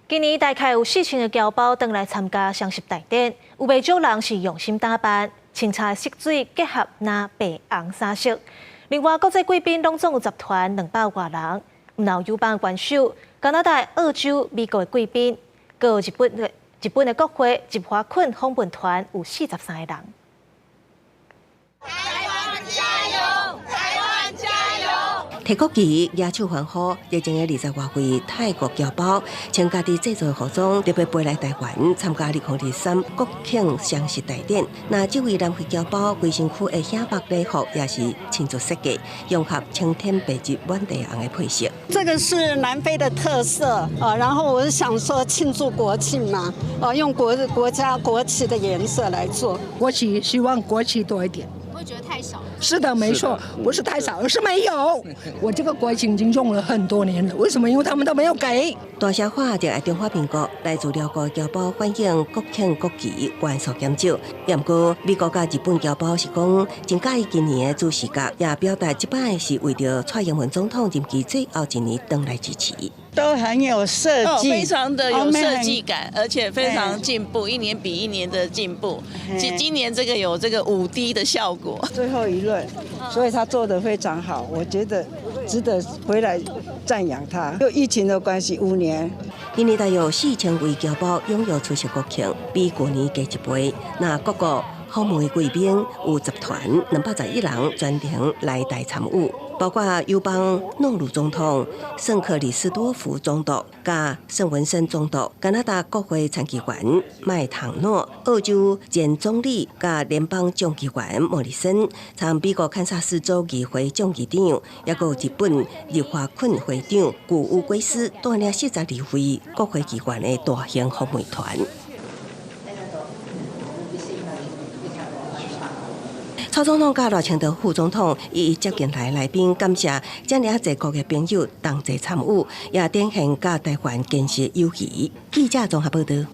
今年大概有4000个僑胞轉來參加雙十大典，有袂少人是用心打扮，清茶色水結合藍白紅三色。另外，國際貴賓攏總有10團200外人，毋但有友邦元首、加拿大、澳洲、美國的貴賓，閣有日本的國會日華郡訪問團有43個人。台灣加油！台灣加油！提國旗、舉手歡呼，熱情的20外位泰國僑胞，穿家己製作的服裝，特別飛來台灣參加2023國慶雙十大典。那這位南非僑胞規身軀的顯白禮服也是親自設計，融合青天白日滿地紅的配色。這個是南非的特色啊，然後我是想說慶祝國慶嘛，啊，用國家國旗的顏色來做。國旗，希望國旗多一點。會覺得太少？是的，沒錯，不是太少，而是沒有。我這個國旗已經用了很多年了，為什麼？因為他們都沒有給。大聲喊熱愛中華民國，來自寮國僑胞反映國慶國旗元素減少。毋過美國佮日本僑胞是講真佮意今年的主視覺，也表達這擺是為著蔡英文總統任期最後一年轉來支持。都很有設計，非常的有設計感，而且非常進步，一年比一年的進步。今年這個有這個5D 的效果。最後一輪，所以他做得非常好，我覺得值得回來讚揚他。就疫情的關係，5年。今年大約4000位僑胞踴躍出席國慶，比舊年加一倍。那各國訪問的貴賓有10團211人專程來台參與，包括友邦諾魯總統、聖克里斯多福總督、佮聖文森總督、加拿大國會參議員麥唐諾、澳洲前總理佮聯邦眾議員莫里森、參美國堪薩斯州議會眾議長，抑閣有日本日華郡會長古烏龜斯帶領42位國會議員的大型訪問團。蔡總統佮賴清德副總統一一接見來來賓，感謝遮爾濟國的朋友同齊參與，也展現佮台灣堅實友誼。記者綜合報道。